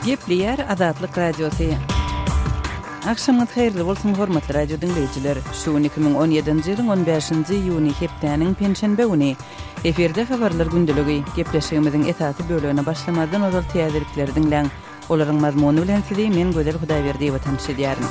Gepleýär Azatlyk Radiosy. Agşamyňyz haýyrly bolsun, hormatly radio diňleýjiler! Şu gün 2017-nji ýylyň 15-nji iýuny, hepdäniň penşenbe güni. Efirde habarlar gündeligi. Gepleşigimiziň esasy bölegine başlamazdan ozal täzelikleri diňläň. Olaryň mazmuny bilen sizi men Gözel Hudaýberdiýewa tanyş edýärin.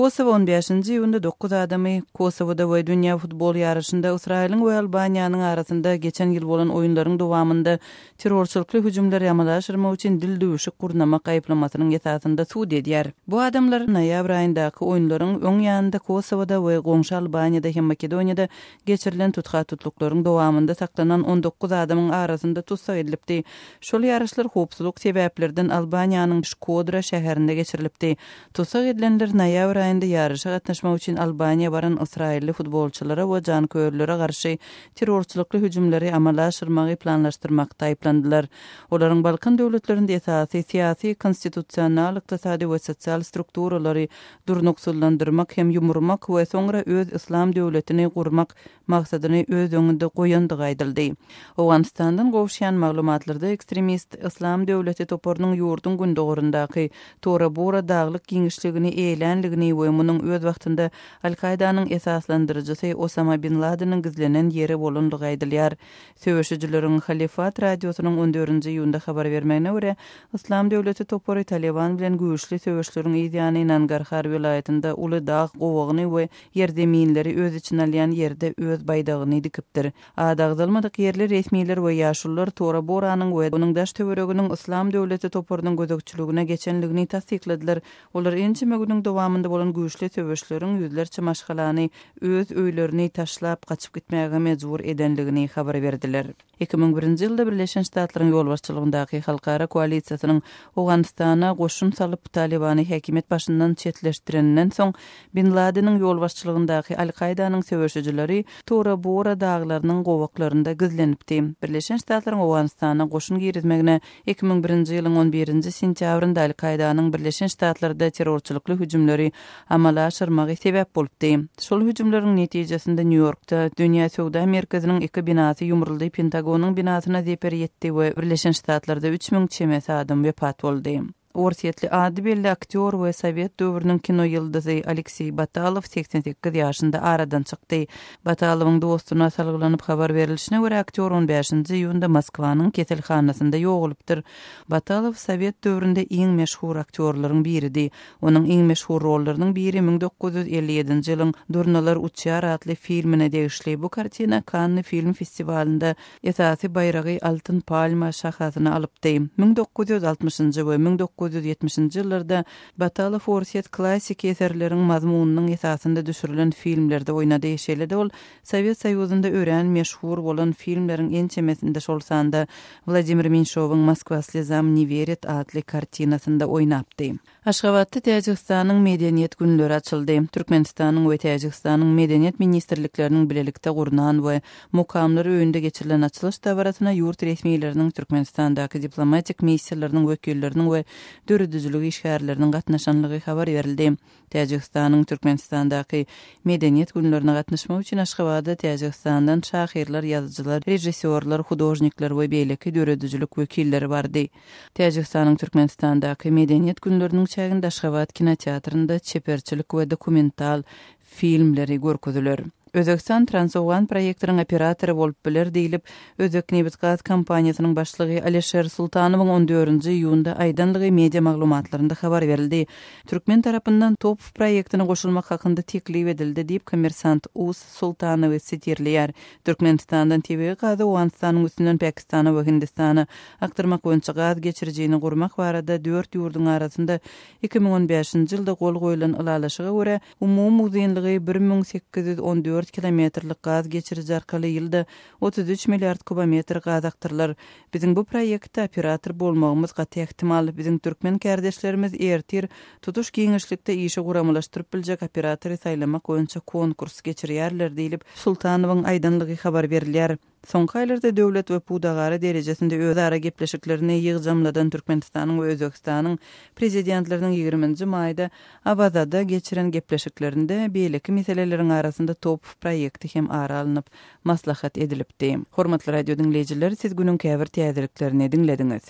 Kosowo on bäşinji iýunda dokuz adamy Kosowoda we dünýä futbol ýaryşynda Ysraýylyň we Albaniýanyň arasynda geçen ýyl bolan oýunlaryň dowamynda terrorçylykly hüjümleri amala aşyrmak üçin dildüwşük gurnamak aýyplamasynyň esasynda sud edýär. Bu adamlar noýabr aýyndaky oýunlaryň öň ýanynda Kosowoda we goňşy Albaniýada hem Makedoniýada geçirilen tutha-tutluklaryň dowamynda saklanan 19 adamyň arasynda tussag edilipdi. Şol ýaryşlar howpsuzlyk sebäplerden Albaniýanyň Şkodra şäherinde geçirilipdi. Tussag edilenler noýabr aýynda ýaryşa gatnaşmak üçin Albaniýa baran ysraýylly futbolçylara we janköýerlere garşy terrorçylykly hüjümleri amala aşyrmagy planlaşdyrmakda aýyplandylar. Olaryň Balkan döwletlerinde esasy syýasy, konstitusional, ykdysady we sosial strukturalary durnuksyzlandyrmak hem ýumurmak we soňra öz yslam döwletini gurmak maksadyny öz öňünde goýandygy aýdyldy. Owganystandan gowuşýan maglumatlarda ekstremist Yslam döwleti toparynyň ýurduň gündogaryndaky Tora-Bora daglyk giňişligini eýelänligini we munuň öz wagtynda Al-Kaýdanyň esaslandyryjysy Osama bin Ladeniň gizlenen ýeri bolandygy aýdylýar. Söweşijileriň Halifat radiosynyň on dördünji iýunda habar bermegine görä, Yslam döwleti topary Talyban bilen güýçli söweşleriň yz ýany Nangarhar welaýatynda uly dag gowagyny we ýerzeminleri öz içine alýan ýerde öz baýdagyny dikipdir. Ady agzalmadyk ýerli resmiler we ýaşulular Tora-Boranyň we onuň daş-töwereginiň Yslam döwleti toparynyň gözegçiligine geçenligini tassykladylar. Olar ençeme günüň dowamynda bolan güýçli söweşleriň ýüzlerçe maşgalany öz öýlerini taşlap gaçyp gitmäge mejbur edenligini habar berdiler. 2001-nji ýylda Birleşen Ştatlaryň ýolbaşçylygyndaky halkara koalisiýasynyň Owganystana goşun salyp, Talybany häkimiýet başyndan çetleşdireninden soň, Bin Ladeniň ýolbaşçylygyndaky Al-Kaýdanyň söweşijileri Tora-Bora daglarynyň gowaklarynda gizlenipdi. Birleşen Ştatlaryň Owganystana goşun girizmegine 2001-nji ýylyň on birinji sentýabrynda Al-Kaýdanyň Birleşen Ştatlarda terrorçylykly hüjümleri amala aşyrmagy sebäp bolupdy. Şol hüjümleriň netijesinde Nýu-Ýorkda Dünýä söwda merkeziniň iki binasy ýumruldy, Pentagonyň binasyna zeper ýetdi we Birleşen Ştatlarda 3000 çemesi adam wepat boldy. Orsýetli ady belli aktýor we sowet döwrüniň kino ýyldyzy Alekseý Batalow 88 ýaşynda aradan çykdy. Batalowyň dostuna salgylanyp habar berlişine görä, aktýor on bäşinji iýunda Moskwanyň keselhanasynda ýogalypdyr. Batalow sowet döwründe iň meşhur aktýorlaryň biridi. Onuň iň meşhur rollarynyň biri 1957-nji ýylyň Durnalar uçýar atly filmine degişli. Bu kartina Kanny film festiwalynda esasy baýragy Altyn palma şahasyny alypdy. 1960-njy we 1970-nji ýyllarda Batalow orsýet klassiki eserleriň mazmunynyň esasynda düşürilen filmlerde oýnady. Şeýle-de ol Sowet Soýuzynda örän meşhur bolan filmleriň ençemesinde, şol sanda Wladimir Menşowyň Moskwa slezam ne werit atly kartinasynda oýnapdy. Aşgabatda Täjigistanyň Medeniýet günleri açyldy. Türkmenistanyň we Täjigistanyň Medeniýet ministrlikleriniň bilelikde gurnan we Mukamlar öýünde geçirilen açylyş dabarasyna ýurt resmileriniň, Türkmenistandaky diplomatik missiýalarynyň wekilleriniň we döredijilik işgärleriniň gatnaşanlygy habar berildi. Täjigistanyň Türkmenistandaky Medeniýet günlerine gatnaşmak üçin Aşgabada Täjigistandan şahyrlar, ýazyjylar, režissýorlar, hudožnikler we beýleki döredijilik wekilleri bardy. Täjigistanyň Türkmenistandaky Medeniýet günleriniň çäginde Aşgabat kinoteatrynda çeperçilik we dokumental filmleri görkeziler. Özbegistan Transowgan proýektiniň operatory bolup biler diýlip, Özbeknebitgaz kompaniýasynyň başlygy Alişer Sultanowyň on dördünji iýunda aýdanlygy media maglumatlarynda habar berildi. Türkmen tarapyndan TOPH proýektine goşulmak hakynda teklip edildi diýip, Kommersant. Uz Sultanowy sitirleýär. Türkmenistandan tebigy gazy Owganystanyň üstünden Pakistana we Hindistana akdyrmak boýunça gaz geçirijini gurmak barada dört ýurduň arasynda 2015-nji ýylda gol goýlan ylalaşyga görä, Umumy uzynlygy 1814 kilometrlik gaz geçiriji arkaly ýylda 33 milliard kubometr gaz akdyrylar. Biziň bu proýektde operator bolmagymyz gaty ähtimal. Biziň türkmen kärdeşlerimiz ertir tutuş giňişlikde işi guramalaşdyryp biljek operatory saýlamak boýunça konkurs geçirýärler diýlip, Sultanowyň aýdanlygy habar berilýär. Soňky aýlarda döwlet we pudagara derejesinde özara gepleşiklerini ýygjamladan Türkmenistanyň we Özbegistanyň Prezidentleriniň ýigriminji maýda Awazada geçiren gepleşiklerinde beýleki meseleleriň arasynda TOPH proýekti hem ara alnyp maslahat edilipdi. Hormatly radio diňleýjiler, siz günüň käbir täzeliklerini diňlediňiz.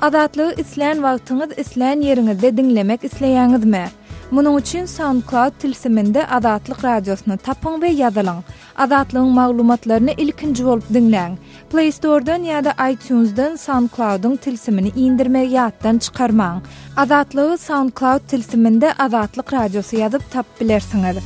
Azatlygy islän wagtyňyz, islän ýeriňizde diňlemek isleýäňizmi? Munuň üçin SoundCloud tilsiminde Azatlyk Radiosyny tapyň we ýazylyň. Azatlygyň maglumatlaryny ilkinji bolup diňläň. Play Store-dan ýa-da iTunes-dan SoundCloud-yň tilsimini indirmegi ýatdan çykarmaň. Azatlygy SoundCloud tilsiminde Azatlyk Radiosy ýazyp tapyp bilersiňiz.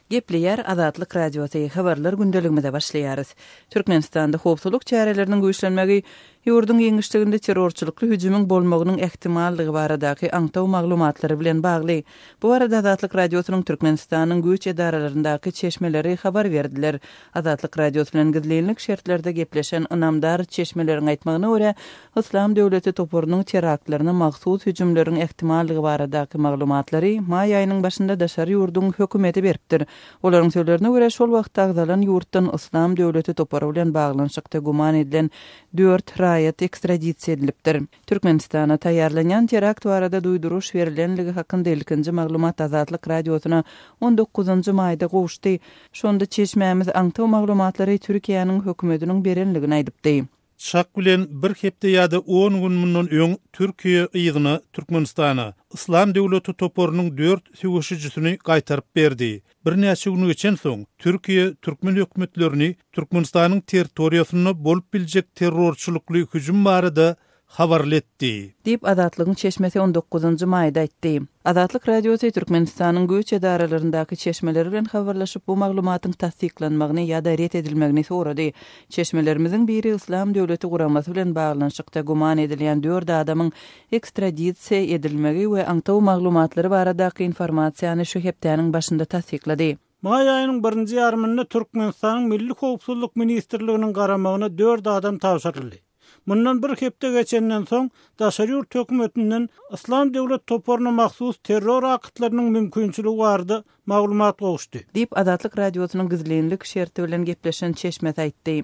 Gepleýär Azatlyk Radiosy, Habarlar gündeligimize başlaýarys. Türkmenistanda howpsuzlyk çäreleriniň güýçlenmegi ýurduň giňişliginde terrorçylykly hüjümiň bolmagynyň ähtimallygy baradaky aňtaw maglumatlary bilen bagly. Bu barada Azatlyk Radiosynyň Türkmenistanyň güýç edaralaryndaky çeşmeleri habar berdiler. Azatlyk Radiosy bilen gizlinlik şertlerde gepleşen ynamdar çeşmeleriň aýtmagyna görä, Yslam döwleti toparynyň teraktlaryna mahsus hüjümleriň ähtimallygy baradaky maglumatlary maý aýynyň başynda daşary ýurduň hökümeti beripdir. Olaryň sözlerine görä, şol wagtda agzalan ýurtdan Yslam döwleti topary bilen baglanyşykda güman edilen dört raýat ekstradisiýa edilipdir. Türkmenistana taýýarlanýan terakt barada duýduryş berilenligi hakynda ilkinji maglumat Azatlyk Radiosyna on dokuzynjy maýda gowuşdy. Şonda çeşmämiz aňtaw maglumatlary Türkiýäniň hökümetiniň berenligini aýdypdy. Çak bilen bir hepde ýa-da on gün mundan öň Türkiýe yzyna Türkmenistana Yslam döwleti toparynyň dört söweşijisini gaýtaryp berdi. Birnäçe gün geçensoň, Türkiýe türkmen hökümetlerini Türkmenistanyň territoriýasynda bolup biljek terrorçylykly hüjüm barada habarly etdi. Diýip, Azatlygyň çeşmesi on dokuzynjy maýda aýtdy. Azatlyk Radiosy Türkmenistanyň güýç edaralaryndaky çeşmeleri bilen habarlaşyp, bu maglumatyň tassyklanmagyny ýa-da ret edilmegini sorady. Çeşmelerimiziň biri Yslam döwleti guramasy bilen baglanyşykda güman edilýän dört adamyň ekstradisiýa edilmegi we aňtaw maglumatlary baradaky informasiýany şu hepdäniň başynda tassyklady. Maý aýynyň birinji ýarymynda Türkmenistanyň Milli howpsuzlyk ministrliginiň garamagyna dört adam tabşyryldy. Mundan bir hepde geçenden soň, daşary ýurt hökümetinden Yslam döwlet toparyna mahsus terror aktlarynyň mümkinçiligi barada maglumat gowuşdy. Diýip, Azatlyk Radiosynyň gizlinlik şerti bilen gepleşen çeşmesi aýtdy.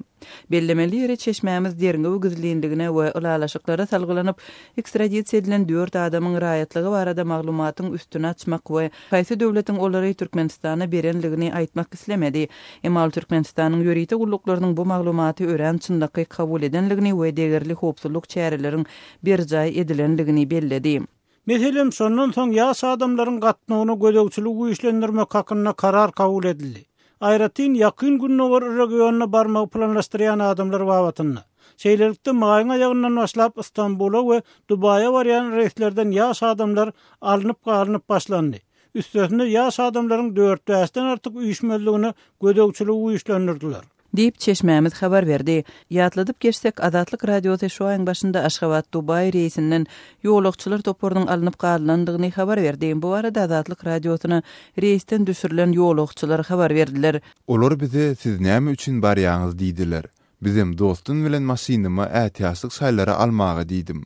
Bellemeli ýeri, çeşmämiz derňew gizlinligine we ylalaşyklara salgylanyp, ekstradisiýa edilen dört adamyň raýatlygy barada maglumatyň üstüni açmak we haýsy döwletiň olary Türkmenistana berenligini aýtmak islemedi. Emma ol Türkmenistanyň ýörite gulluklarynyň bu maglumaty örän çynlakaý kabul edenligini we degerli howpsuzlyk çäreleriň berjaý edilenligini belledi. Meselem, şondan soň ýaş adamlaryň gatnawyna gözegçiligi güýçlendirmek hakynda karar kabul edildi. Aýratyn Ýakyn Gündogar regionyna barmagy planlaşdyrýan adamlar babatynda. Şeýlelikde, maýyň aýagyndan başlap Stambula we Dubaýa barýan reýslerden ýaş adamlar alnyp galynyp başlandy. Üstesine, ýaş adamlaryň dört-bäşden artyk üýşmezligine gözegçiligi güýçlendirdiler. Diýip, çeşmämiz habar berdi. Ýatladyp geçsek, Azatlyk Radiosy şu aýyň başynda Aşgabat-Dubaý reýsinden ýolagçylar toparynyň alnyp galylandygyny habar berdi. Bu barada Azatlyk Radiosyna reýsden düşürilen ýolagçylar habar berdiler. Olar bize siz näme üçin barýaňyz diýdiler. Bizem dostum bilen maşynyma ätiýaçlyk şaýlary almaga diýdim.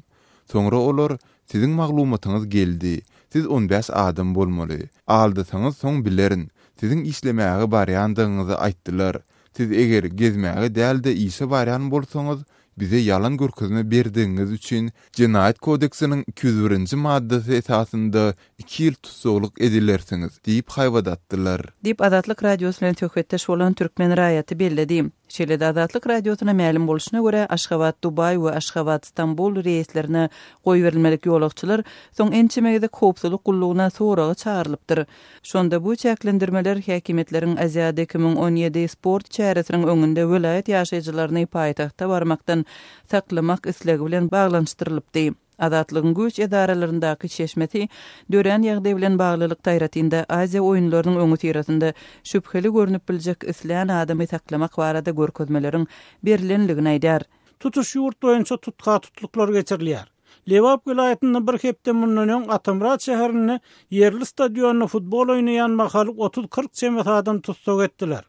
Soňra olar siziň maglumatyňyz geldi, siz on bäş adam bolmaly. Aldasaňyz soň bilerin. Siziň işlemäge barýandygyňyzy aýtdylar. Siz eger gezmäge däl-de işe barýan bolsaňyz, bize ýalan görkezme berdigiňiz üçin Jenaýat kodeksiniň 201-nji maddasy esasynda iki ýyl tussaglyk edilersiňiz diýip haýbat atdylar. Diýip, Azatlyk Radiosy bilen söhbetdeş bolan türkmen raýaty belledi. Şeýle-de Azatlyk Radiosyna mälim bolşuna görä, Aşgabat-Dubaý we Aşgabat-Stambul reýslerine goýberilmedik ýolagçylar soň ençeme gezek howpsuzlyk gullugyna soraga çagyrylypdyr. Şonda bu çäklendirmeler häkimiýetleriň Aziada 2017 sport çäresiniň öňünde welaýat ýaşaýjylaryny paýtagta barmakdan saklamak islegi bilen baglanyşdyrylypdy. Azatlygyň güýç edaralaryndaky çeşmesi dörän ýagdaý bilen baglylykda aýratyn-da Aziýa oýunlarynyň öňüsyrasynda şübheli görnüp biljek islän adamy saklamak barada görkezmeleriň berilenligini aýdýar. Tutuş ýurt boýunça tutha-tutluklar geçirilýär. Lebap welaýatynda bir hepde mundan öň Atamyrat şäherinde ýerli stadionda futbol oýnaýan mahaly otuz-kyrk çemesi adam tussag etdiler.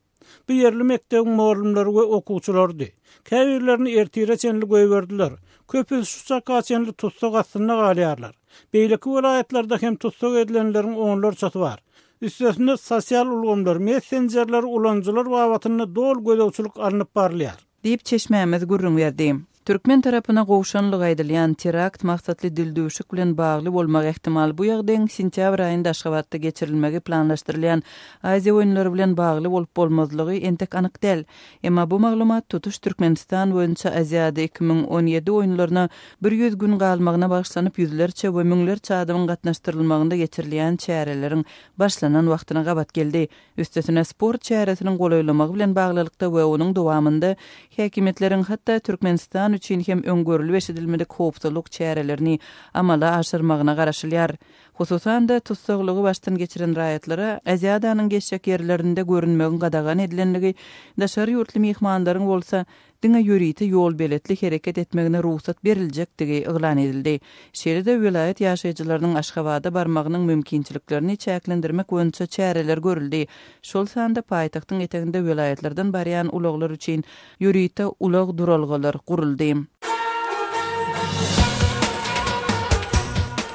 Bu ýerli mekdebiň mugallymlary we okuwçylarydy. Käbirlerini ertire çenli goýberdiler. Köpüsi şu çaka çenli tussag astynda galýarlar. Beýleki welaýatlarda hem tussag edilenleriň onlarçasy bar. Üstesine sosial ulgamlar, messenjerleri ulanyjylar babatynda doly gözegçilik alnyp barylýar. Diýip, çeşmämiz gürrüň berdi. Türkmen tarapyna gowşanlygy aýdylýan terakt maksatly dildüwşük bilen bagly bolmagy ähtimal bu ýagdaýyň sentýabr aýynda Aşgabatda geçirilmegi planlaşdyrylýan Aziýa oýunlary bilen bagly bolup-bolmazlygy entek anyk däl. Emma bu maglumat tutuş Türkmenistan boýunça Aziada 2017 oýunlaryna 100 gün galmagyna bagyşlanyp ýüzlerçe we müňlerçe adamyň gatnaşdyrylmagynda geçirilýän çäreleriň başlanan wagtyna gabat geldi. Üstesine, sport çäresiniň golaýlamagy bilen baglylykda we onuň dowamynda häkimiýetleriň hatda Türkmenistan üçin hem öň görlüp-eşidilmedik howpsuzlyk çärelerini amala aşyrmagyna garaşylýar. Hususan-da, tussaglygy başdan geçiren raýatlara Aziadanyň geçjek ýerlerinde görünmegiň gadagan edilenligi, daşary ýurtly myhmanlaryň bolsa, diňe ýörite ýolbeletli hereket etmegine rugsat beriljekdigi yglan edildi. Şeýle-de welaýat ýaşaýjylarynyň Aşgabada barmagynyň mümkinçiliklerini çäklendirmek boýunça çäreler görüldi. Şol sanda paýtagtyň eteginde welaýatlardan barýan ulaglar üçin ýörite ulag duralgalar guruldy.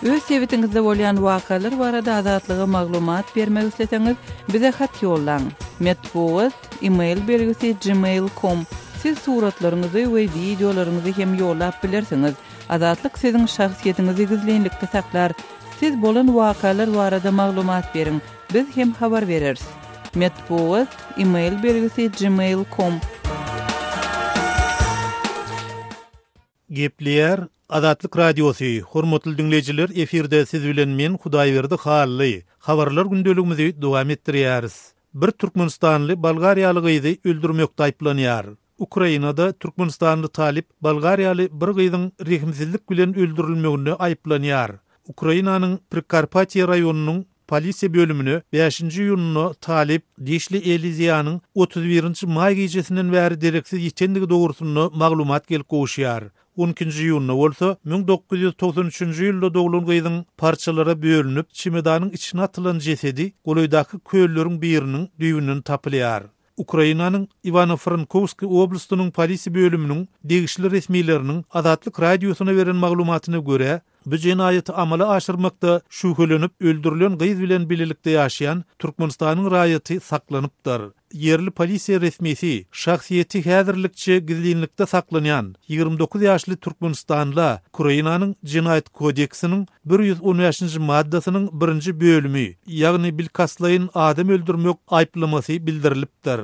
Öz sebitiňizde bolýan wakalar barada Azatlyga maglumat bermek isleseňiz, bize hat ýollaň. Metbugat, e-mail belgisi gmail com. Siz suratlaryňyzy we wideolaryňyzy hem ýollap bilersiňiz. Azatlyk siziň şahsyýetiňizi gizlinlikde saklar. Siz bolan wakalar barada maglumat beriň, biz hem habar bereris. Metbugat, e-mail belgisi gmail com. Gepleýär Azatlyk Radiosy, Hormatly diňleýjiler efirde siz bilen men Hudaýberdi Hally. Habarlar gündeligimizi dowam etdirýäris. Bir türkmenistanly bolgariýaly gyzy öldürmekde aýyplanýar. Ukrainada türkmenistanly talyp bolgariýaly bir gyzyň rehimsizlik bilen öldürilmeginde aýyplanýar. Ukrainanyň Prikarpatiýe raýonynyň polisiýa bölümine bäşinji iýunda talyp Dişli Eliziýanyň 31 nji maý gijesinden bäri dereksiz ýitendigi dogrusynda maglumat gelip gowuşýar. On ikinji iýunda bolsa, 1993-nji ýylda doglan gyzyň parçalara bölünip, çemodanyň içine atylan jesedi golaýdaky kölleriň biriniň düýbünden tapylýar. Ukrainanyň Iwano-Frankowsk oblastynyň polisiýa bölüminiň degişli resmileriniň Azatlyk Radiosyna beren maglumatyna görä, Bu jenaýaty amala aşyrmakda şübhelenip öldürilen gyz bilen bilelikde ýaşaýan Türkmenistanyň raýaty saklanypdyr. Ýerli polisiýa resmisi şahsyýeti häzirlikçe gizlinlikde saklanýan 29 ýaşly türkmenistanla Ukrainanyň Jenaýat kodeksiniň 115-nji maddasynyň birinji bölümi, ýagny bilkastlaýyn adam öldürmek aýyplamasy bildirilipdir.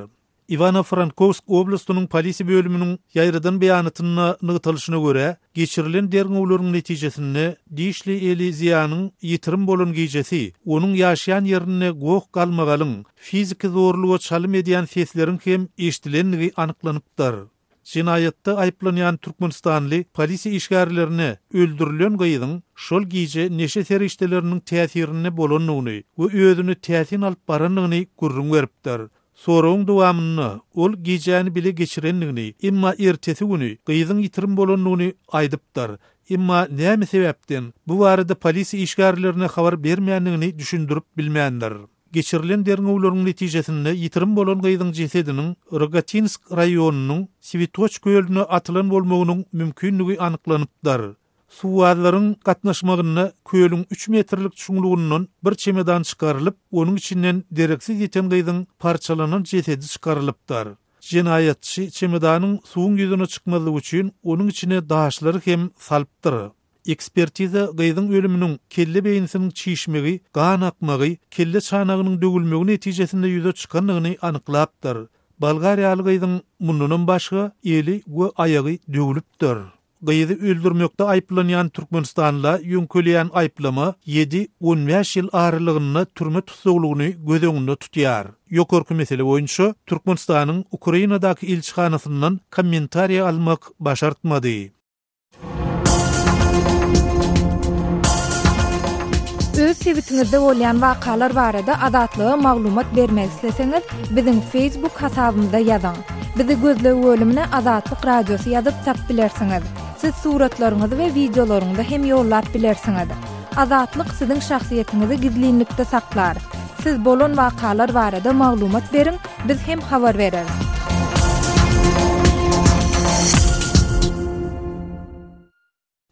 Iwano-Frankowsk oblastynyň polisiýa bölüminiň ýaýradan beýanatynda nygtalyşyna görä, geçirilen derňewleriň netijesinde Dişli Eli Ziýanyň ýitirim bolan gijesi onuň ýaşaýan ýerinde goh-galmagalyň, fiziki zorluga çalym edýän sesleriň hem eşidilendigi anyklanypdyr. Jenaýatda aýyplanýan türkmenistanly polisiýa işgärlerine öldürilen gyzyň şol gije neşe serişdeleriniň täsirinde bolandygyny we özüni täsin alyp barandygyny gürrüň beripdir. Soragyň dowamynda ol gijäni bile geçirendigini, emma ertesi güni gyzyň ýitirim bolandygyny aýdypdyr. Emma näme sebäpden bu barada polisiýa işgärlerine habar bermändigini düşündirip bilmändir. Geçirilen derňewleriň netijesinde ýitirim bolan gyzyň jesediniň Rogatinsk raýonynyň Switoç kölüne atylan bolmagynyň mümkindigi anyklanypdyr. Suwbazlaryň gatnaşmagynda kölüň üç metrlik çuňlugyndan bir çemedan çykarylyp, onuň içinden dereksiz ýiten gyzyň parçalanan jesedi çykarylypdyr. Jenaýatçy çemedanyň suwuň ýüzüne çykmazlygy üçin onuň içine daşlary hem salypdyr. Ekspertiza gyzyň ölüminiň kelle beýnisiniň çişmegi, gan akmagy, kelle çanagynyň döwülmegi netijesinde ýüze çykandygyny anyklapdyr. Bolgariýaly gyzyň mundanam başga eli we aýagy döwlüpdir. Gyzy öldürmekde aýyplanýan türkmenistanla ýöňkelýän aýyplama ýedi, 15 ýyl aralygynda türme tussaglygyny göz öňünde tutýar. Ýokarky mesele boýunça Türkmenistanyň Ukrainadaky ilçihanasyndan kommentariýa almak başartmady. Öz sebitiňizde bolýan wakalar barada Azatlyga maglumat bermek isleseňiz, biziň Facebook hasabymyza ýazyň. Bizi gözleg bölümine Azatlyk Radiosy ýazyp tap bilersiňiz. Siz suratlaryňyzy we wideolaryňyzy hem ýollap bilersiňiz. Azatlyk siziň şahsyýetiňizi gizlinlikde saklar. Siz bolan wakalar barada maglumat beriň, biz hem habar bereris.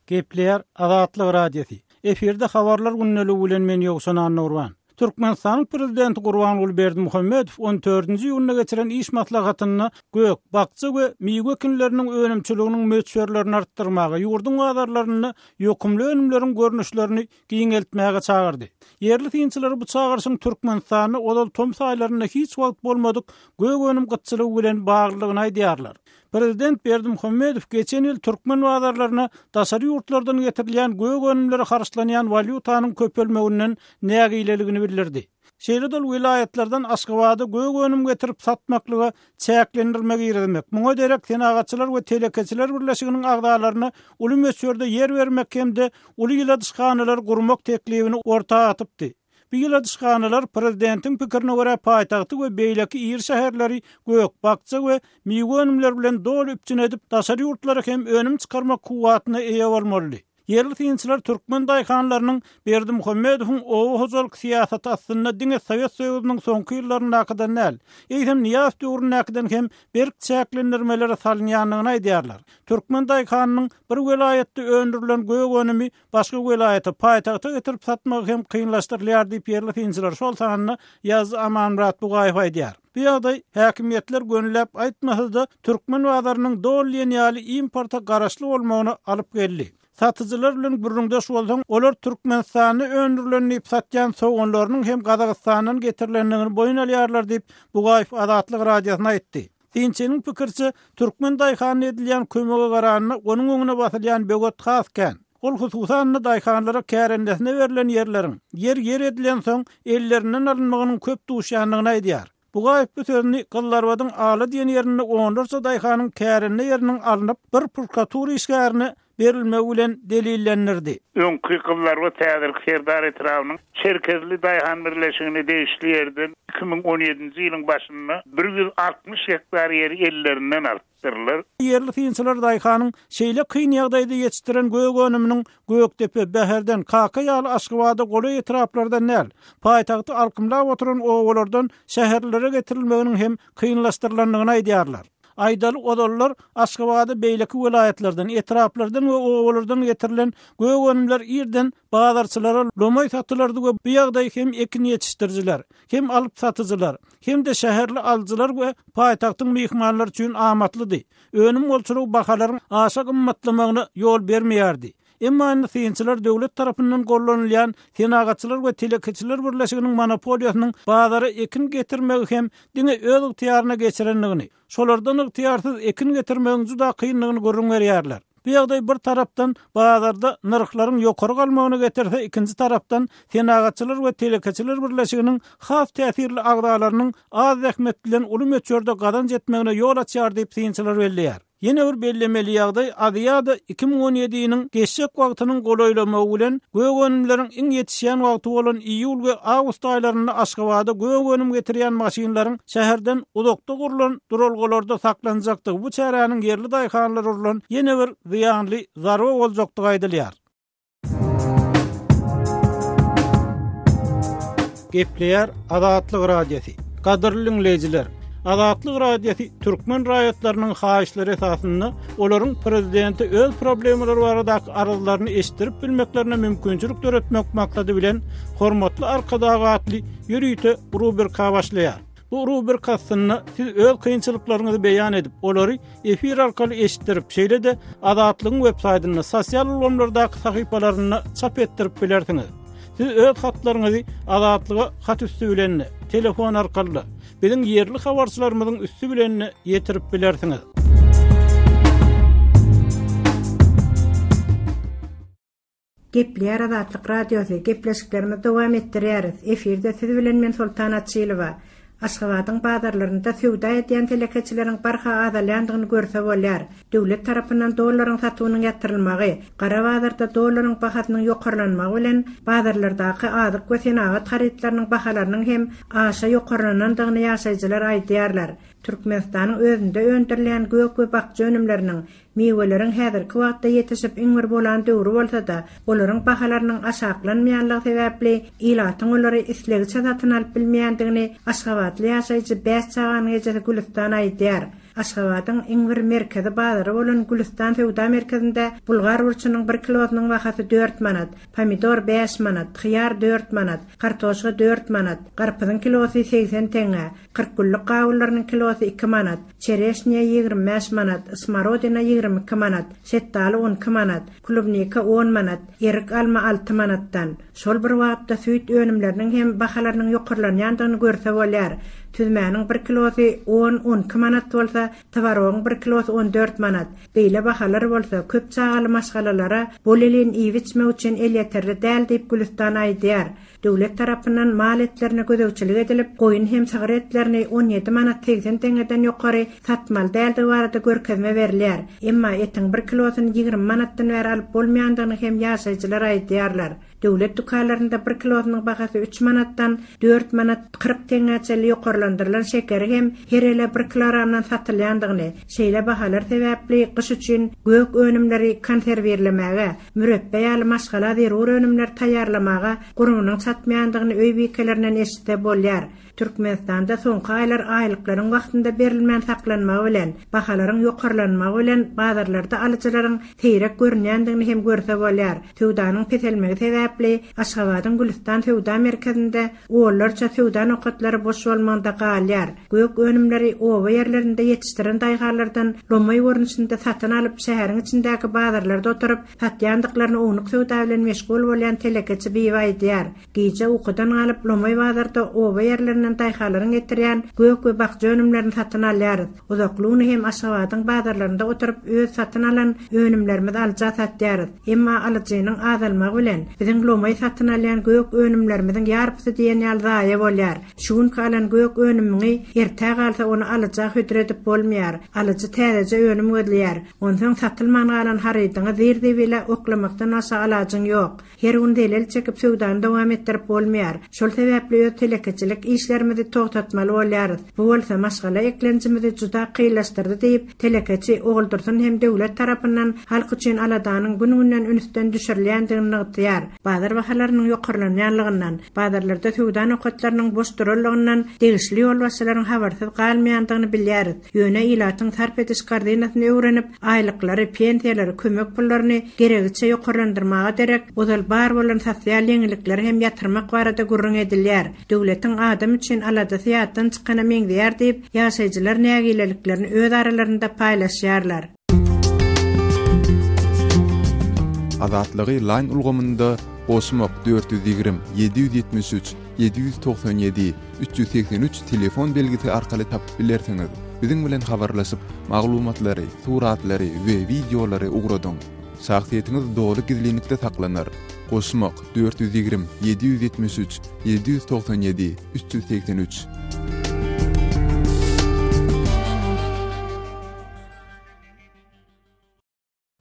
Gepleýär Azatlyk Radiosy. Efirde habarlar gündeligi bilen men Ýowşan Annagurban. Türkmenistanyň Prezidenti Gurbanguly Berdimuhamedow on dördünji iýunda geçiren iş maslahatynda gök, bakja we miwe ekinleriniň önümçiliginiň möçberlerini artdyrmaga, ýurduň bazarlarynda ýokumly önümleriň görnüşlerini giňeltmäge çagyrdy. Ýerli synçylar bu çagyryşyň Türkmenistanda ozal tomus aýlarynda hiç wagt bolmadyk gök önüm gytçylygy bilen baglydygyny aýdýarlar. Prezident Berdimuhamedow geçen ýyl türkmen bazarlaryna daşary ýurtlardan getirilýän gök önümlere harçlanýan walýutanyň köpelmeginden nägileligini bildirdi. Şeýle-de ol welaýatlardan Aşgabada gök önüm getirip satmaklyga çäklendirme girizmek, muňa derek Senagatçylar we telekeçiler birleşiginiň agzalaryna uly möçberde ýer bermek hem-de uly ýyladyşhanalary gurmak teklibini orta atypdy. Bu ýyladyşhanalar prezidentiň pikirine görä paýtagty we beýleki iri şäherleri gök, bakja we miwe önümleri bilen doly üpjün edip, daşary ýurtlara hem önüm çykarmak kuwwatyna eýe bolmalydy. Ýerli synçylar türkmen daýhanlarynyň Berdimuhamedowyň oba hojalyk syýasaty astynda diňe Sowet Soýuzynyň soňky ýyllaryndakydan däl, eýsem Nyýazow döwründäkiden hem berk çäklendirmelere salynýandygyny aýdýarlar. Türkmen daýhanynyň bir welaýatda öndürilen gök önümi başga welaýata, paýtagta getirip satmagy hem kynlaşdyrylýar diýip, ýerli synçylar, şol sanda ýazyjy Amanmyrat Bugaýew aýdýar. Bu ýagdaý, häkimiýetler gönüläp aýtmasa-da, türkmen bazarynyň doly diýen ýaly importa garaşly bolmagyna alyp geldi. Satyjylar bilen gürrüňdeş bolsaň, olar Türkmenistanda öndürilen diýip satýan soganlarynyň hem Gazagystandan getirilendigini boýun alýarlar diýip, Bugaýew Azatlyk Radiosyna aýtdy. Synçynyň pikiriçe, türkmen daýhanyna edilýän kömege garanda, onuň öňüne basylýan böwet has kän. Ol hususan-da daýhanlara kärendesine berlen ýerleriň, ýer ýer edilensoň, ellerinden alynmagynyň köp duşýandygyny aýdýar. Bugaýew bu sözüni Gyzlarbadyň Ala diýen ýerinde onlarça daýhanyň kärende ýeriniň alnyp, bir prokuratura işgärine berilmegi bilen delillendirdi. Öňki Gyzlarbat häzirki Serdar etrabynyň Çerkezli daýhan birleşigine degişli ýerden 2017-nji ýylyň başynda 160 gektar ýeri ellerinden alypdyrlar. Ýerli synçylar daýhanyň şeýle kyn ýagdaýda ýetişdiren gök önüminiň Gökdepe, Bäherden, Kaka ýaly Aşgabada golaý etraplardan däl, paýtagty alkymlap oturan obalardan şäherlere getirilmeginiň hem kynlaşdyrylandygyny aýdýarlar. Aýdaly, ozallar Aşgabada beýleki welaýatlardan, etraplardan we obalardan getirilen gök önümler irden bazarçylara lomaý satylardy we bu ýagdaý hem ekin ýetişdirijiler, hem alyp-satyjylar, hem-de şäherli alyjylar we paýtagtyň myhmanlary üçin amatlydy. Önüm bolçulygy bahalaryň aşa gymmatlamagyna ýol bermeýärdi. Emma indi synçylar döwlet tarapyndan gollanylýan Senagatçylar we telekeçiler birleşiginiň monopoliýasynyň bazara ekin getirmegi hem diňe öz ygtyýaryna geçirendigini, şolardan ygtyýarsyz ekin getirmegiň juda kyndygyny gürrüň berýärler. Bu ýagdaý bir tarapdan bazarda nyrhlaryň ýokary galmagyna getirse, ikinji tarapdan Senagatçylar we telekeçiler birleşiginiň has täsirli agzalarynyň az zähmet bilen uly möçberde gazanç etmegine ýol açýar diýip synçylar belleýär. Ýene bir bellemeli ýagdaý, Aziada 2017-niň geçjek wagtynyň golaýlamagy bilen, gök önümleriň iň ýetişýän wagty bolan iýul we awgust aýlarynda Aşgabada gök önüm getirýän maşynlaryň şäherden uzakda gurlan duralgalarda saklanjakdygy bu çäräniň ýerli daýhanlara urlan ýene bir zyýanly zarba boljakdygy aýdylýar. Gepleýär Azatlyk Radiosy. Gadyrly diňleýjiler, Azatlyk Radiosy türkmen raýatlarynyň haýyşlary esasynda olaryň prezidente öz problemalary baradaky arzlaryny eşitdirip bilmeklerine mümkinçilik döretmek maksady bilen Hormatly Arkadag atly ýörite rubrika başlaýar. Bu rubrika astynda siz öz kynçylyklaryňyzy beýan edip, olary efir arkaly eşitdirip, şeýle-de Azatlygyň web saýtynda, sosial ulgamlardaky sahypalarynda çap etdirip bilersiňiz. Siz öz hatlaryňyzy Azatlyga hat üsti bilen-de, telefon arkaly-da, biziň ýerli habarçylarymyzyň üsti bilen-de ýetirip bilersiňiz. Gepleýär Azatlyk Radiosy, gepleşiklerimizi dowam etdirýäris. Efirde siz bilen men Soltan Açylowa. Aşgabadyň bazarlarynda söwda edýän telekeçileriň barha azalýandygyny görse bolýar. Döwlet tarapyndan dollaryň satuwynyň ýatyrylmagy, gara bazarda dollaryň bahasynyň ýokarlanmagy bilen bazarlardaky azyk we senagat harytlarynyň bahalarynyň hem aşa ýokarlanandygyny ýaşaýjylar aýdýarlar. Türkmenistanyň özünde öndürilýän gök we bakja önümleriniň, Miweleriň häzirki wagtda ýetişip iň bir bolan döwri bolsa-da, olaryň bahalarynyň aşaklanmaýanlygy sebäpli, ilatyň olary islegiçe satyn alyp bilmeýändigini aşgabatly ýaşaýjy bäş çaganyň ejesi Gülüstan aýdýar. Aşgabadyň iň bir merkezi bazary bolan Gülüstan söwda merkezinde bulgar burçunyň bir kilosynyň bahasy dört manat, pomidor bäş manat, hyýar dört manat, kartoşka dört manat, garpyzyň kilosy 80 teňňe, kyrkgüllük gawunlarynyň kilosy iki manat, çereşnýa 25 manat, smorodina 22 manat, şetdaly 12 manat, klubnika on manat, erik alma alty manatdan. Şol bir wagtda süýt önümleriniň hem bahalarynyň ýokarlanýandygyny görse bolýar. Süzmäniň bir kilosy on, on iki manat bolsa, twarogyň bir kilosy on dört manat. Beýle bahalar bolsa, köp çagaly maşgalalara bolelin iýip-içmek üçin elýeterli däl diýip, Gülüstan aýdýar. Döwlet tarapyndan mal etlerine gözegçilik edilip, goýun hem sygyr etlerini 17 manat 80 teňňeden ýokary satmaly däldigi barada görkezme berilýär. Emma etiň bir kilosyny 20 manatdan bäri alyp bolmaýandygyny hem ýaşaýjylar aýdýarlar. Döwlet dükanlarynda bir kilosynyň bahasy üç manatdan dört manat 40 teňňä çenli ýokarlandyrylan şekeri hem her ele bir kilogramdan satylýandygyny, şeýle bahalar sebäpli gyş üçin gök önümleri konserwirlemäge, Mürepbe ýaly maşgala zerur önümleri taýýarlamaga gurbunyň çatmaýandygyny öý bikelerinden eşitse bolýar. Türkmenistanda soňky aýlar aýlyklaryň wagtynda berilmän saklanmagy bilen, bahalaryň ýokarlanmagy bilen bazarlarda alyjylaryň seýrek görünýändigini hem görse bolýar. Söwdanyň peselmegi sebäpli Aşgabadyň Gülüstan söwda merkezinde onlarça söwda nokatlary boş bolmagynda galýar. Gök önümleri oba ýerlerinde ýetişdiren daýhanlardan lomaý görnüşinde satyn alyp, şäheriň içindäki bazarlarda oturyp, satýandyklaryny ownuk söwda bilen meşgul bolýan telekeçi Bibi aýdýar. Gije ukudan galyp, lomaý bazarda oba ýerlerinden daýhanlaryň getirýän gök we bakja önümlerini satyn alýarys. Uzakly güni hem Aşgabadyň bazarlarynda oturyp, öz satyn alan önümlerimizi alyja satýarys. Emma alyjynyň azalmagy bilen, biziň lomaý satyn alýan gök önümlerimiziň ýarpysy diýen ýaly zaýa bolýar. Şu günki alan gök önümiňi ertä galsa ony alyja hödür edip bolmaýar. Alyjy täzeje önüm gözleýär. Onsoň satylman galan harydyňy zir-zibile oklamakdan başga alajyň ýok. Her gün zelel çekip söwdany dowam etdirip bolmaýar. Şol sebäpli öz telekeçilik işlerimizi togtatmaly bolýarys. Bu bolsa maşgala eklenjimizi juda kynlaşdyrdy diýip, telekeçi Oguldursun hem döwlet tarapyndan halk üçin aladanyň gün-günden ünsden düşürilýändigini nygtaýar. Bazar bahalarynyň ýokarlanýanlygyndan, bazarlarda söwda nokatlarynyň boş duranlygyndan degişli ýolbaşçylaryň habarsyz galmaýandygyny bilýäris. Ýöne ilatyň sarp ediş korzinasyny öwrenip, aýlyklary, pensiýalary, kömek pullaryny geregiçe ýokarlandyrmaga derek, ozal bar bolan sosial ýeňillikleri hem ýatyrmak barada gürrüň edilýär. Döwletiň adam üçin aladasy ýatdan çykana meňzeýär diýip, ýaşaýjylar nägileliklerini öz aralarynda paýlaşýarlar. Azatlygy Line ulgamynda goşmak 420 773 797 383 telefon belgisi arkaly tapyp bilersiňiz. Biziň bilen habarlaşyp, maglumatlary, suratlary we wideolary ugradyň. Şahsyýetiňiz doly gizlinlikde saklanar. Goşmak 420 773 797 383.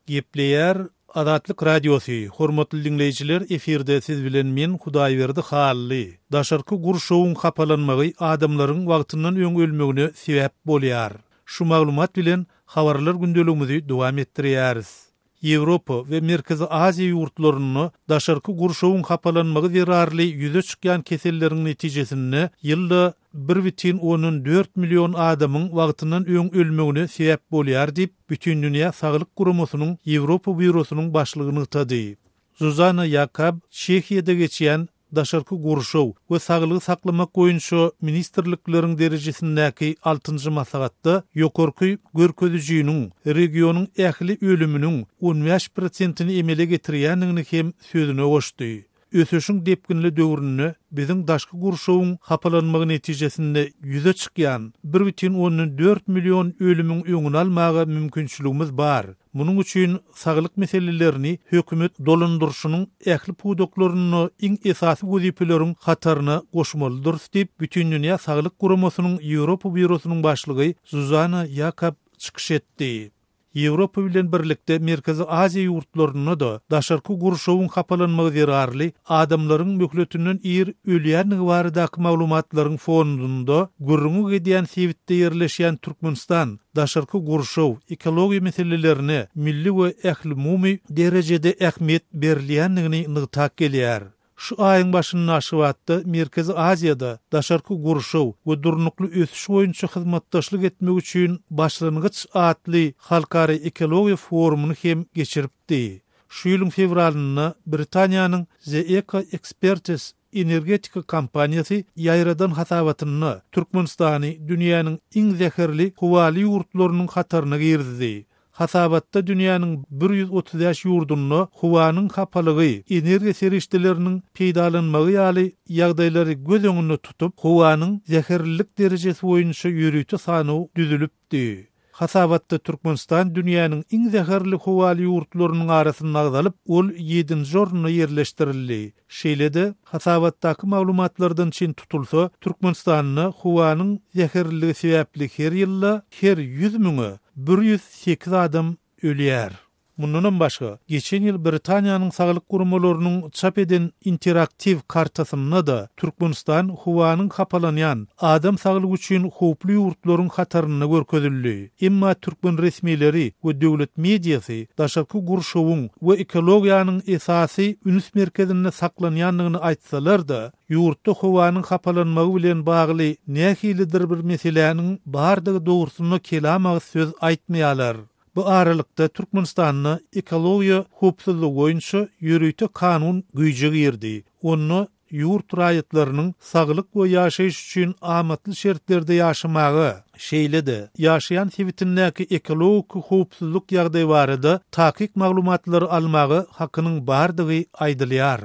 Gepleýär Azatlyk Radiosy, Hormatly diňleýjiler, efirde siz bilen men Hudaýberdi Hally. Daşarky gurşawyň hapalanmagy adamlaryň wagtyndan öň ölmegine sebäp bolýar. Şu maglumat bilen Habarlar gündeligimizi dowam etdirýäris. Ýewropa we Merkezi Aziýa ýurtlarynda daşarky gurşawyň hapalanmagy zerarly ýüze çykýan keselleriň netijesinde ýylda 1,4 million adamyň wagtyndan öň ölmegine sebäp bolýar diýip, Bütindünýä saglyk guramasynyň Ýewropa býurosynyň başlygy nygtady. Zuzana Ýakab Çehiýada geçýän Daşarky gurşaw we saglygy saklamak boýunça ministrlikleriň derejesindäki altynjy maslahatda ýokarky görkezijiniň regionyň ähli ölüminiň 15 prosentini emele getirýändigini hem sözüne goşdy. Ösüşiň depginli döwründe biziň daşky gurşawyň hapalanmagy netijesinde ýüze çykýan 1,4 million ölümiň öňüni almaga mümkinçiligimiz bar. Munuň üçin saglyk meselelerini hökümet dolandyryşynyň ähli pudaklarynda iň esasy wezipeleriň hataryna goşmalydyrys diýip, Bütindünýä saglyk guramasynyň Ýewropa býurosynyň başlygy Zuzana Ýakab çykyş etdi. Ýewropa bilen birlikde Merkezi Aziýa ýurtlarynda-da daşarky gurşawyň hapalanmagy zerarly adamlaryň möhletinden ir ölýändigi baradaky maglumatlaryň fonunda gürrüňi gidýän sebitde ýerleşýän Türkmenistan daşarky gurşaw, ekologiýa meselelerine milli we ählumumy derejede ähmiýet berilýändigini nygtap gelýär. Şu aýyň başynda Aşgabatda Merkezi Aziýada daşarky gurşaw we durnukly ösüş boýunça hyzmatdaşlyk etmek üçin başlangyç atly halkara ekologiýa forumyny hem geçiripdi. Şu ýylyň fewralynda Britaniýanyň The Eco Experts energetika kompaniýasy ýaýradan hasabatynda Türkmenistany dünýäniň iň zäherli howaly ýurtlarynyň hataryna girizdi. Hasabatda dünýäniň 135 ýurdunda howanyň hapalygy, energiýa serişdeleriniň peýdalanmagy ýaly ýagdaýlary göz öňünde tutup, howanyň zäherlilik derejesi boýunça ýörite sanaw düzülipdi. Hasabatda Türkmenistan dünýäniň iň zäherli howaly ýurtlarynyň arasynda agzalyp, ol ýedinji orunda ýerleşdirildi. Şeýle-de, hasabatdaky maglumatlardan çen tutulsa, Türkmenistanda howanyň zäherliligi sebäpli her ýylda her 100 müňe 108 adam ölýär. Mundanam başga, geçen ýyl Britaniýanyň saglyk guramalarynyň çap eden interaktiw kartasynda-da Türkmenistan howanyň hapalanýan, adam saglygy üçin howply ýurtlaryň hatarynda görkezildi. Emma türkmen resmileri we döwlet mediasy daşarky gurşawyň we ekologiýanyň esasy üns merkezinde saklanýandygyny aýtsalar-da, ýurtda howanyň hapalanmagy bilen bagly nähilidir bir meseläniň bardygy dogrusynda kelam agyz söz aýtmaýarlar. Bu aralykda, Türkmenistanda ekologiýa howpsuzlygy boýunça ýörite kanun güýje girdi. Onda ýurt raýatlarynyň saglyk we ýaşaýyş üçin amatly şertlerde ýaşamaga, şeýle-de, ýaşaýan sebitindäki ekologik howpsuzlyk ýagdaýy barada takyk maglumatlary almaga hakynyň bardygy aýdylýar.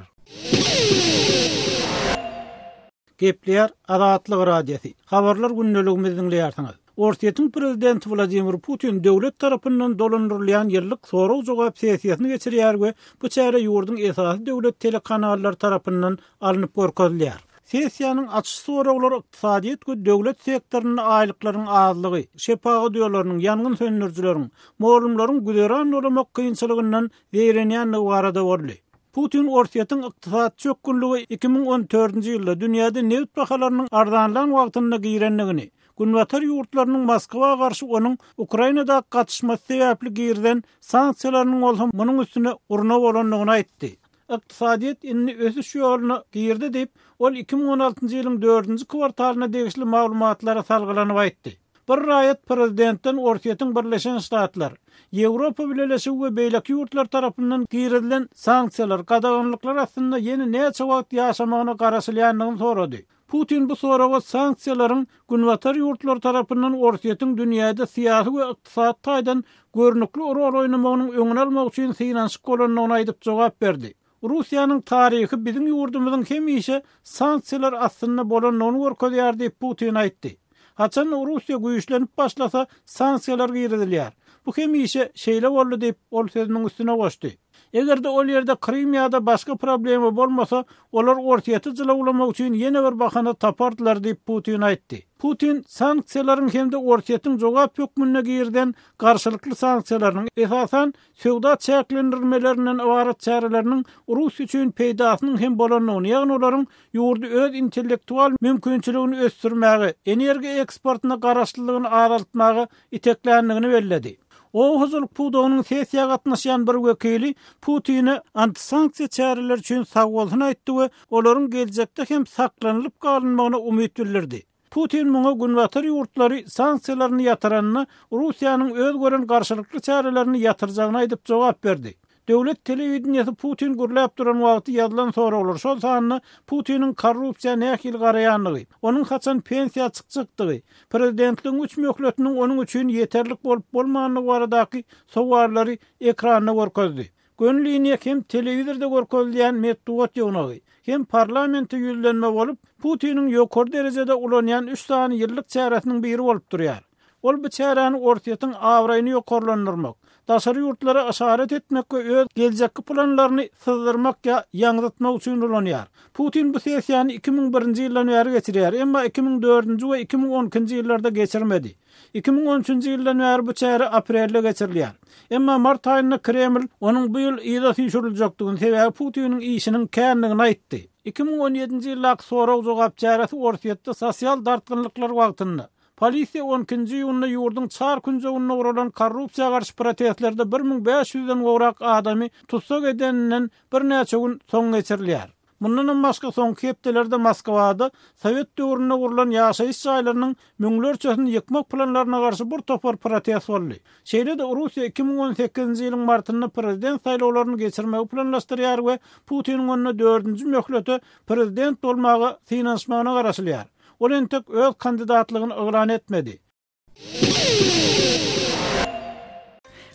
Gepleýär Azatlyk Radiosy. Habarlar gündeligimizi diňleýärsiňiz. Orsýetiň prezidenti Wladimir Putin döwlet tarapyndan dolandyrylýan ýyllyk sorag-jogap sessiýasyny geçirýär we bu çäre ýurduň esasy döwlet telekanallary tarapyndan alnyp görkezilýär. Sessiýanyň açyş soraglary ykdysadyýet we döwlet sektorynda aýlyklaryň azlygy, şepagat uýalarynyň, ýangyn söndürijileriň, mugallymlaryň güzeran dolamak kynçylygyndan zeýrenýändigi barada boldy. Putin Orsýetiň ykdysady çökgünlige 2014-nji ýylda dünýäde nebit bahalarynyň arzanlan wagtynda girendigini, Günbatar ýurtlarynyň Moskwa garşy onuň Ukrainadaky gatyşmasy sebäpli girizen sanksiýalarynyň bolsa munuň üstüne urna bolandygyny aýtdy. Ykdysadyýet indi ösüş ýoluna girdi diýip, ol 2016-njy ýylyň dördünji kwartalyna degişli maglumatlara salgylanyp aýtdy. Bir raýat prezidentden Orsýetiň Birleşen Ştatlar, Ýewropa Bileleşigi we beýleki ýurtlar tarapyndan girizilen sanksiýalar, gadaganlyklar astynda ýene näçe wagt ýaşamagyna garaşylýandygyny sorady. Putin bu soraga sanksiýalaryň Günbatar ýurtlary tarapyndan Orsýetiň dünýäde syýasy we ykdysady taýdan görnükli rol oýnamagynyň öňüni almak üçin synanyşyk bolandygyny aýdyp jogap berdi. Russiýanyň taryhy biziň ýurdumyzyň hemişe sanksiýalar astynda bolandygyny görkezýär diýip, Putin aýtdy. Haçan Russiýa güýçlenip başlasa, sanksiýalar girizilýär. Bu hemişe şeýle boldy diýip, ol sözüniň üstüne goşdy. Eger-de ol ýerde Krym ýa-da başga problema bolmasa, olar Orsýeti jylawlamak üçin ýene bir bahana tapardylar diýip, Putin aýtdy. Putin sanksiýalaryň hem-de Orsýetiň jogap hökmünde girizen garşylykly sanksiýalarynyň, esasan, söwda çäklendirilmelerinden ybarat çäreleriniň Russiýa üçin peýdasynyň hem bolandygyny, ýagny olaryň ýurdy öz intellektual mümkinçiligini ösdürmäge, energiýa eksportyna garaşlylygyny azaltmaga itekländigini belledi. Oba hojalyk pudagynyň sessiýa gatnaşýan bir wekili Putine antisanksiýa çäreleri üçin sagbolsun aýtdy we olaryň geljekde hem saklanylyp galynmagyna umyt bildirdi. Putin muňa Günbatar ýurtlary sanksiýalaryny ýatyranda Russiýanyň öz gören garşylykly çärelerini ýatyrjagyny aýdyp jogap berdi. Döwlet telewideniýesi Putin gürläp duran wagty ýazylan soraglar, şol sanda Putiniň korrupsiýa nähili garaýandygy, onuň haçan pensiýa çykjakdygy, prezidentligiň üç möhletiniň onuň üçin ýeterlik bolup-bolmandygy baradaky sowallary ekranda görkezdi. Göni liniýa hem telewizorda görkezilýän metbugat ýygnagy, hem parlamente ýüzlenme bolup, Putiniň ýokary derejede ulanýan üç sany ýyllyk çäresiniň biri bolup durýar. Ol bu çäräni Orsýetiň abraýyny ýokarlandyrmak, daşary ýurtlara yşarat etmek we öz geljekki planlaryny syzdyrmak ýa ýaňzytmak üçin ulanýar. Putin bu sessiýany 2001-nji ýyldan bäri geçirýär, emma 2004-nji we 2012-nji ýyllarda geçirmedi. 2013-nji ýyldan bäri bu çäre aprelde geçirilýär. Emma mart aýynda Kreml onuň bu ýyl yza süýşüriljekdigini, sebäbi Putiniň işiniň kändigini aýtdy. 2017-nji ýyldaky sorag-jogap çäresi Orsýetde sosial dartgynlyklar wagtynda, polisiýa on ikinji iýunda ýurduň çar künjeginde guralan korrupsiýa garşy protestlerde 1500-den gowrak adamy tussag edeninden birnäçe gün soň geçirilýär. Mundanam başga soňky hepdelerde Moskwada sowet döwründe gurlan ýaşaýyş jaýlarynyň müňlerçesini ýykmak planlaryna garşy bir topar protest boldy. Şeýle-de Russiýa 2018-nji ýylyň martynda prezident saýlawlaryny geçirmegi planlaşdyrýar we Putiniň onda dördünji möhlete prezident bolmaga synanyşmagyna garaşylýar. Ol entek öz kandidatlygyny yglan etmedi.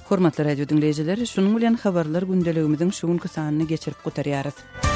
Hormatly radio diňleýjiler, şunuň bilen habarlar gündeligimiziň şu günki sanyny geçirip gutarýarys.